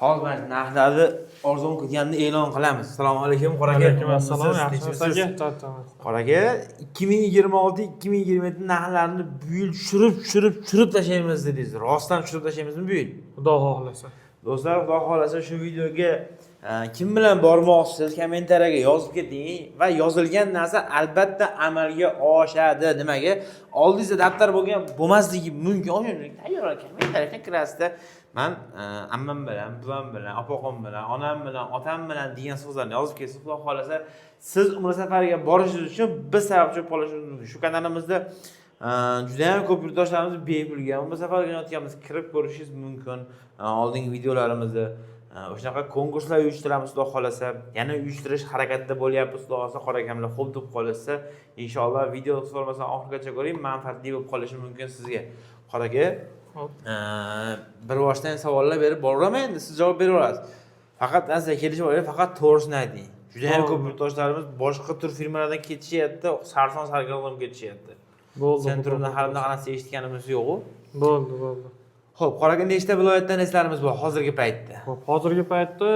Hozir mana shu narxlarni arzon qilganini e'lon qilamiz. Assalomu alaykum, Qora aka. Alaykum assalom, Tinchmisiz? yaxshimisiz aka? Charchamas. Qora aka, 2026-2027 narxlarni bu yil tushirib, tushirib, tushirib tashlaymiz dedingiz. Rostdan tushirib tashlaymizmi bu yil? Xudo xohlasa. Do'stlar, Xudo xohlasa, shu videoga kim bilan bormoqchisiz, kommentariyaga yozib keting va yozilgan narsa albatta amalga oshadi. Nimaga? Oldingizda daftar bo'lgan bo'lmasligi mumkin. O'sha tayyor kommentariyaga kirasizda, man ammam bilan, buvam bilan, opog'im bilan, onam bilan, otam bilan degan so'zlarni yozib ketsa, Xudo xohlasa, siz umra safariga borishingiz uchun biz sababchi bo'lib qolishimiz mumkin. Shu kanalimizda juda ham ko'p yurtdoshlarimiz bepulga umra safariga jo'natganmiz, kirib ko'rishingiz mumkin. Oldingi videolarimizni o'shanaqa konkurslar uyushtiramiz, Xudo xohlasa. Yana uyushtirish harakatida bo'lyapmiz, Xudo xohlasa. Qora akamlar xo'p deb qolishsa, inshaalloh. Video bo'lmasa, oxirigacha ko'ring, manfaatli bo'lib qolishi mumkin sizga. Qora aka, Hop. Bir boshdan savollar berib boraverman, endi siz javob beraverasiz. Faqat narsa kelishib olaylik, faqat to'g'risini ayting. Juda ham ko'p yurtdoshlarimiz boshqa tur firmalardan ketishyapti, sarson sargardon ketishyapti. Bo'ldi. Sen turibdan hali bunaqa narsa eshitganimiz yo'q-u. Bo'ldi, bo'ldi. Xo'p, Qora aka, nechta viloyatdan reyslarimiz bor hozirgi paytda? Xo'p, hozirgi paytda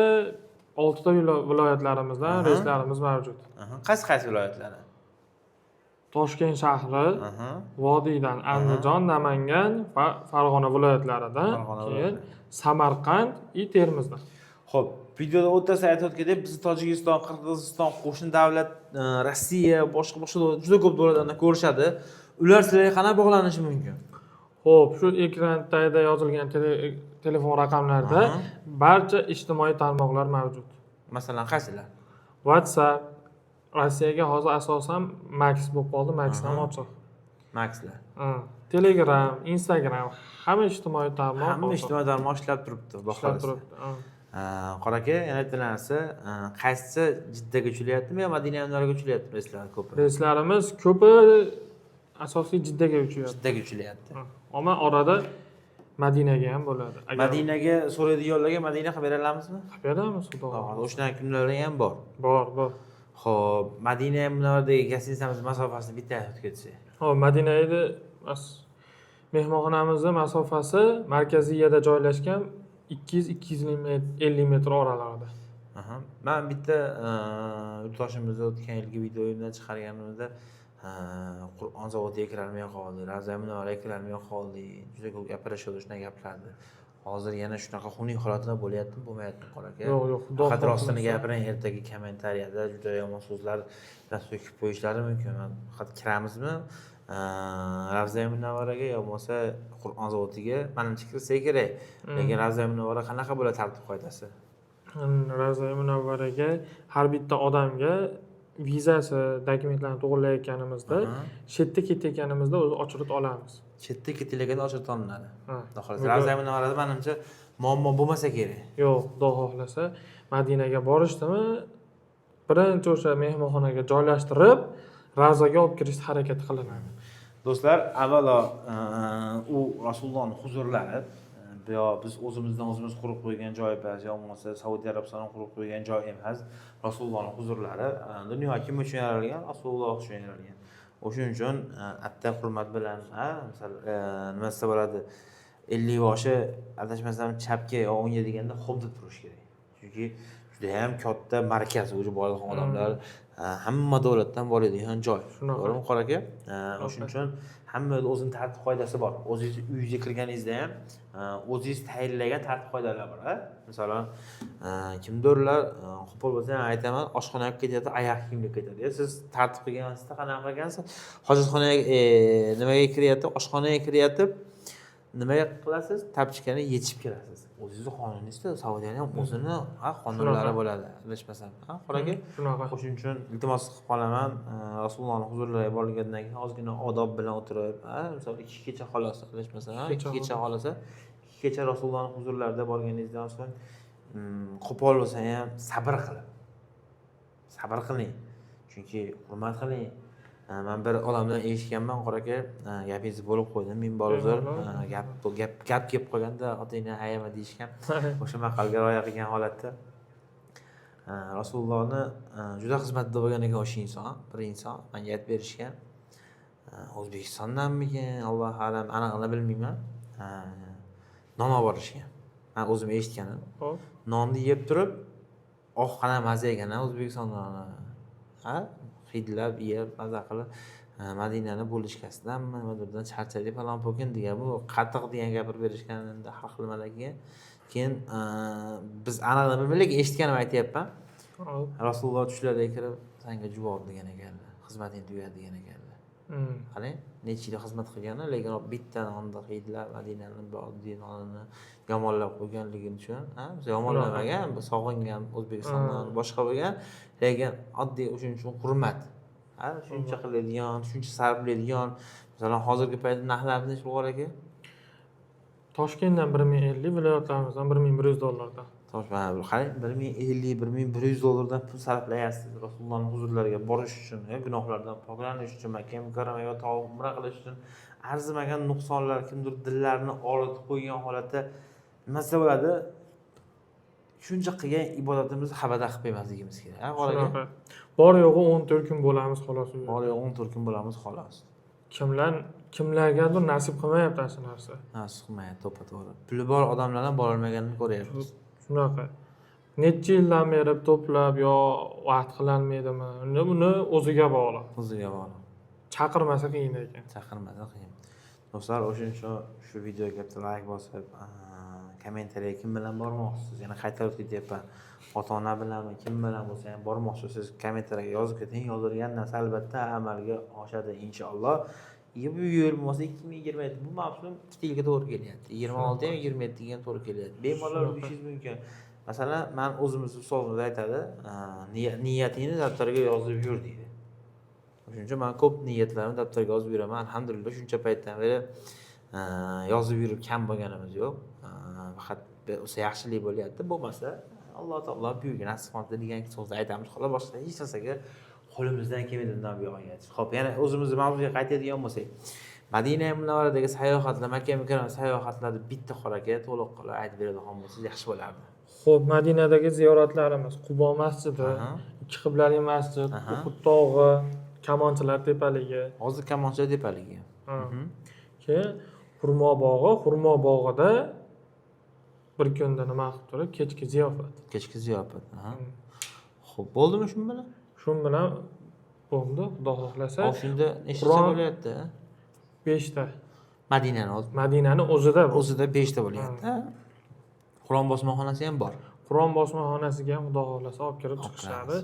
6 ta viloyatlarimizdan reyslarimiz mavjud. Qaysi qaysi viloyatlar? Toshkent shahri, Vodiydan Andijon, Namangan va Farg'ona viloyatlaridan, Farg'ona keyin viloyati. Samarqand и Termizdan. Xo'p, videoda o'rtasida aytib o'tgandek, bizni Tojikiston, Qirg'iziston, qo'shni davlat, Rossiya, boshqa boshqa juda ko'p davlatlardan ko'rishadi. Ular sizlarga qanaqa bog'lanishi mumkin? Xo'p, shu ekran tagida yozilgan telefon raqamlarida barcha ijtimoiy tarmoqlar mavjud. Masalan, qaysilar? WhatsApp, Rossiyaga hozir asosan Max bo'lib qoldi, Maxdan ochiq. Maxlar. Ha, Telegram, Instagram, hamma ijtimoiy tarmoq Hamma ochiq. ijtimoiy tarmoq ishlab turibdi, Xudo Ishlab xohlasa. turibdi. Ha. Qora aka, yana bitta narsa, qaysisi, Jiddaga uchilyaptimi yo Madina Munavvaraga uchilyaptimi reyslar ko'pi? Reyslarimiz ko'pi asosiy Jiddaga uchyapti. Jiddaga uchilyapti. Ha. Ammo orada Madinaga ham bo'ladi. Agar Madinaga so'raydiganlarga Madina qilib bera olamizmi? Qilib beramiz, Xudo xohlasa. O'shanaqa kunlari ham bor. Bor, bor. Xo'p, Madina Munavvaradagi гостиница miz masofasini bitta aytib ketsak. Hop, Madinada mehmonxonamizni masofasi markaziyada joylashgan 200-250 metr oralig'ida. Aha. Man bitta yurtdoshimizni o'tgan yilgi videoyimdan chiqarganimizda Qur'on zavodiga kirolmay qoldi, Ravza Munavvaraga kirolmay qoldi. Juda ko'p gapirishadi shunaqa gaplarni. Hozir yana shunaqa xunuk holatlar bo'lyaptimi, bo'lmayaptimi, Qora aka? Yo'q, Xudo Faqat rostini xohlasa. Gapiring, ertaga kommentariyada juda yomon so'zlar bilan so'kib qo'yishlari mumkin. Man faqat kiramizmi Ravza Munavvaraga yo bo'lmasa Qur'on zavodiga, manimcha, kirsa kerak. Lekin Ravza Munavvara qanaqa bo'ladi tartib qoidasi? Ravza Munavvaraga har bitta odamga vizasi, dokumentlarni to'g'irlayotganimizda, shu yerda ketayotganimizda o'zi очередь olamiz. Chetda ketilganda очередь olinadi. Ha. Xudo xohlasa. Ravza Munavvarada, manimcha, muammo bo'lmasa kerak. Yo'q, Xudo xohlasa, Madinaga borishdimi, birinchi o'sha mehmonxonaga joylashtirib, Ravzaga olib kirishga harakat qilinadi. Do'stlar, avvalo u Rasulullohning huzurlari, bu yo biz o'zimizdan o'zimiz qurib qo'ygan joy emas, yo bo'lmasa Saudiya Arabistoni qurib qo'ygan joy emas. Rasulullohning huzurlari, dunyo kim uchun yaralgan? Rasululloh uchun yaralgan. O'shuning uchun atta hurmat bilan, ha, misol, nima desa bo'ladi, 50 boshi, adashmasam, chapga yo o'ngga deganda xo'p deb turish kerak. Chunki judayam katta markaz, уже boradigan odamlar hamma davlatdan boradigan joy. Shunaqa. To'g'rimi, Qora aka? O'shuning uchun hamma yerda o'zini tartib qoidasi bor. O'zingiz uyingizga kirganingizda ham o'zingiz tayinlagan tartib qoidalar bor, a? Masalan, kimdirlar, qo'pol bo'lsa ham aytaman, oshxonaga ketyapti, oyoq kiyimda ketadi. Siz tartib qilgansizda, qanaqa qilgansiz? Hojatxonaga, nimaga kiryapti, oshxonaga kiryapti, nimaga qilasiz? Тапочка ni yechib kirasiz. O'zingizni qonuningizda, Saudiyani ham o'zini, ha, qonunlari Shunaqa. bo'ladi, adashmasam, ha, Qora aka? Shunaqa. O'shuning uchun iltimos qilib qolaman, Rasulullohni huzurlariga borgandan keyin ozgina odob bilan o'tirib, ha, misol, 2 kecha xolos, adashmasam, ha, 2 kecha 2 kecha xohlasa, 2 kecha Rasulullohni huzurlarida borganingizdan so'ng, qo'pol bo'lsa ham sabr qilib, sabr qiling, chunki hurmat qiling. Man bir odamdan eshitganman, Qora aka, gapingizni bo'lib qo'ydim, ming bor uzr. Bemalol. Gap kelib qolganda otingni ayama deyishgan, o'sha maqolga rioya qilgan holatda, Rasulullohni juda xizmatida bo'lgan ekan o'sha inson, bir inson manga aytib berishgan. O'zbekistondanmikin, Allohu alam, anig'ini bilmayman. Non olib borishgan. Man o'zim eshitganim. Hop. Nonni yeb turib, oh, qanaqa maza ekan a O'zbekiston noni. Ha? Hidlab yeb, maza qilib, Madinani bo'lishkasidanmi, nimadirdan charchadik falon po'kin degan, bu qatiq degan gapirib berishgan endi har xil nimalar keyin. Keyin biz aniqini bilmaylik, lekin eshitganimni aytyapman. Hop. Rasululloh tushlariga kirib, sanga javob degan ekanlar. Xizmating tugadi degan ekanlar. Qarang, necha yil xizmat qilgani, lekin bitta nonni hidlab, Madinani bir oddiy nonini yomonlab qo'yganligi uchun, ha, biz yomonlamagan, bu sog'ingan O'zbekiston noni boshqa bo'lgan, lekin oddiy o'shuning uchun hurmat. Ha, shuncha qiladigan, shuncha sarflaydigan. Masalan, hozirgi paytda narxlar necha bor aka? Toshkentdan 1050, viloyatlarimizdan 1100 dollardan. Tosh, mana bu qarang, 1050, 1100 dollardan pul sarflayapsiz Rasulullohning huzurlariga borish uchun, gunohlardan poklanish uchun, Makka mukarramaga tavof umra qilish uchun arzimagan nuqsonlar, kimdir dillarini og'ritib qo'ygan holatda nima desa bo'ladi? Shuncha qilgan ibodatimizni habada qilib qo'ymasligimiz kerak. Ha, Qori aka? Shunaqa. Bor yo'g'i 14 kun bo'lamiz xolos u yerda. Bor yo'g'i 14 kun bo'lamiz xolos. Kimlargadir nasib qilmayapti shu narsa. Nasib qilmayapti, to'ppa-to'g'ri. Puli bor odamlardan borolmaganini ko'ryapmiz. Shunaqa. Necha yildan beri to'plab yo vaqt qilinmaydimi? Uni o'ziga bog'liq. O'ziga bog'liq. Chaqirmasa qiyin ekan. Chaqirmasa qiyin. Do'stlar, o'shuning uchun shu videoga bitta layk bosib, kommentariyaga kim bilan bormoqchisiz? Yana qaytarib ketyapman. Ota-ona bilanmi, kim bilan bo'lsa ham bormoqchisiz, kommentariyaga yozib keting. Yozilgan narsa albatta amalga oshadi inshaalloh. Bu yil bo'lmasa 2027, bu mavsum 2 yilga to'g'ri kelyapti. 26 ham 27 ga ham to'g'ri kelyapti. Bemalol uyushingiz mumkin. Masalan, men o'zimiz ustozimiz aytadi, niyatingni daftarga yozib yur deydi. Shuning uchun men ko'p niyatlarimni daftarga yozib yuraman. Alhamdulillah, shuncha paytdan beri yozib yurib kam bo'lganimiz yo'q. Faqat o'sha yaxshilik bo'lyapti. Bo'lmasa Alloh taolo buyurgan nasib qildi degan so'zni aytamiz. Xolos, boshqa hech narsaga qo'limizdan kelmaydi undan buyog'iga. Xo'p, yana o'zimizni mavzuga qaytadigan bo'lsak, Madina Munavvaradagi sayohatlar, Makka mukarrama sayohatlarni bitta Qori aka to'liq qilib aytib beradigan bo'lsangiz yaxshi bo'lardi. Xo'p, Madinadagi ziyoratlarimiz Qubo masjidi, ikki qiblali masjid, Uhud tog'i, Kamonchilar tepaligi. Hozir Kamonchilar tepaligi. Keyin xurmo bog'i, xurmo bog'ida bir kunda nima qilib turib, kechki ziyofat. Kechki ziyofat. Xo'p, bo'ldimi shu bilan? Shu bilan bo'ldi, Xudo xohlasa. Hop, shunda nechta bo'lyapti? 5 ta. Madinani o'zi. Madinani o'zida bu. O'zida 5 ta bo'lyapti. Qur'on bosmaxonasi ham bor. Qur'on bosmaxonasiga ham Xudo xohlasa olib kirib chiqishadi.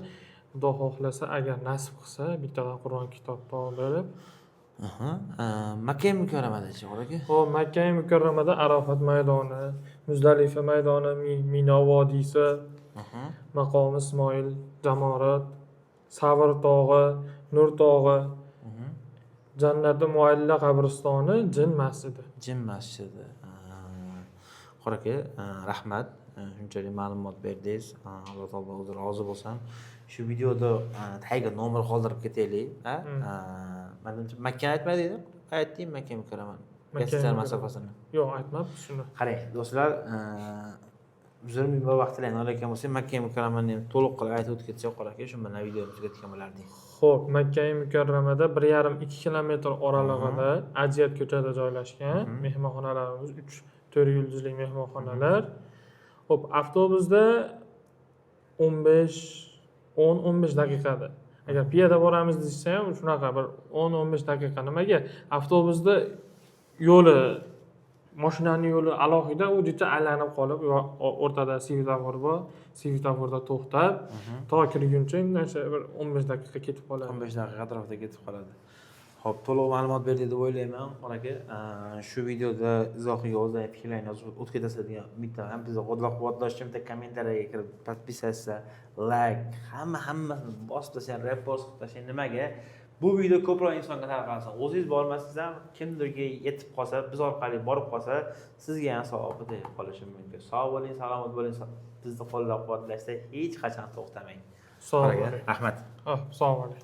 Xudo xohlasa, agar nasib qilsa, bittadan Qur'on kitobni olib berib. Makka mukarramada-chi, Qori aka? Xo'p, Makka mukarramada Arafat maydoni, Muzdalifa maydoni, Mino vodiysi, maqomi Ismoil, Jamorat, Savr tog'i, Nur tog'i, Jannati Mualla qabristoni, Jin masjidi. Jin masjidi. Qori aka, rahmat. Shunchalik ma'lumot berdingiz. Alloh taolo o'zi rozi bo'lsin. Shu videoda tagiga nomer qoldirib ketaylik, ha? Manimcha Makkani aytmadik, aytding Makka mukarramani. Makka masofasini. Yo'q, aytmabmiz shuni. Qarang, do'stlar, bizlar minbar vaqtlarini olayotgan bo'lsak, Makka mukarramani ham to'liq qilib aytib o'tib ketsak, Qori aka, shu bilan videomiz tugatgan bo'lardik. Xo'p, Makka mukarramada 1,5-2 kilometr oralig'ida Ajiyat ko'chada joylashgan mehmonxonalarimiz 3-4 yulduzli mehmonxonalar. Xo'p, avtobusda 10-15 daqiqada. Agar piyoda boramiz desa ham shunaqa bir 10-15 daqiqa. Nimaga? Avtobusda yo'li, mashinaning yo'li alohida, u juda aylanib qolib, o'rtada svetofor bor, svetoforda to'xtab, to kirguncha o'sha bir 15 daqiqa ketib qoladi. 15 daqiqa atrofida ketib qoladi. Xo'p, to'liq ma'lumot berdik deb o'ylayman, Qori aka. Shu videoda izohiga o'zlaring fikrlaringni yozib o'tib ketasizlar degan umiddaman. Bizni qo'llab-quvvatlash uchun bitta kommentariyaga kirib, podpisatsiya, like, hammasini bosib tashlang, repost qilib tashlang. Nimaga? Bu video ko'proq insonga tarqalsin. O'zingiz bormasangiz ham kimdirga yetib qolsa, biz orqali borib qolsa, sizga ham savobi tegib qolishi mumkin. Sog' bo'ling, salomat bo'ling. Bizni qo'llab-quvvatlashda hech qachon to'xtamang. Sog' bo'ling. Rahmat. Sog' bo'ling.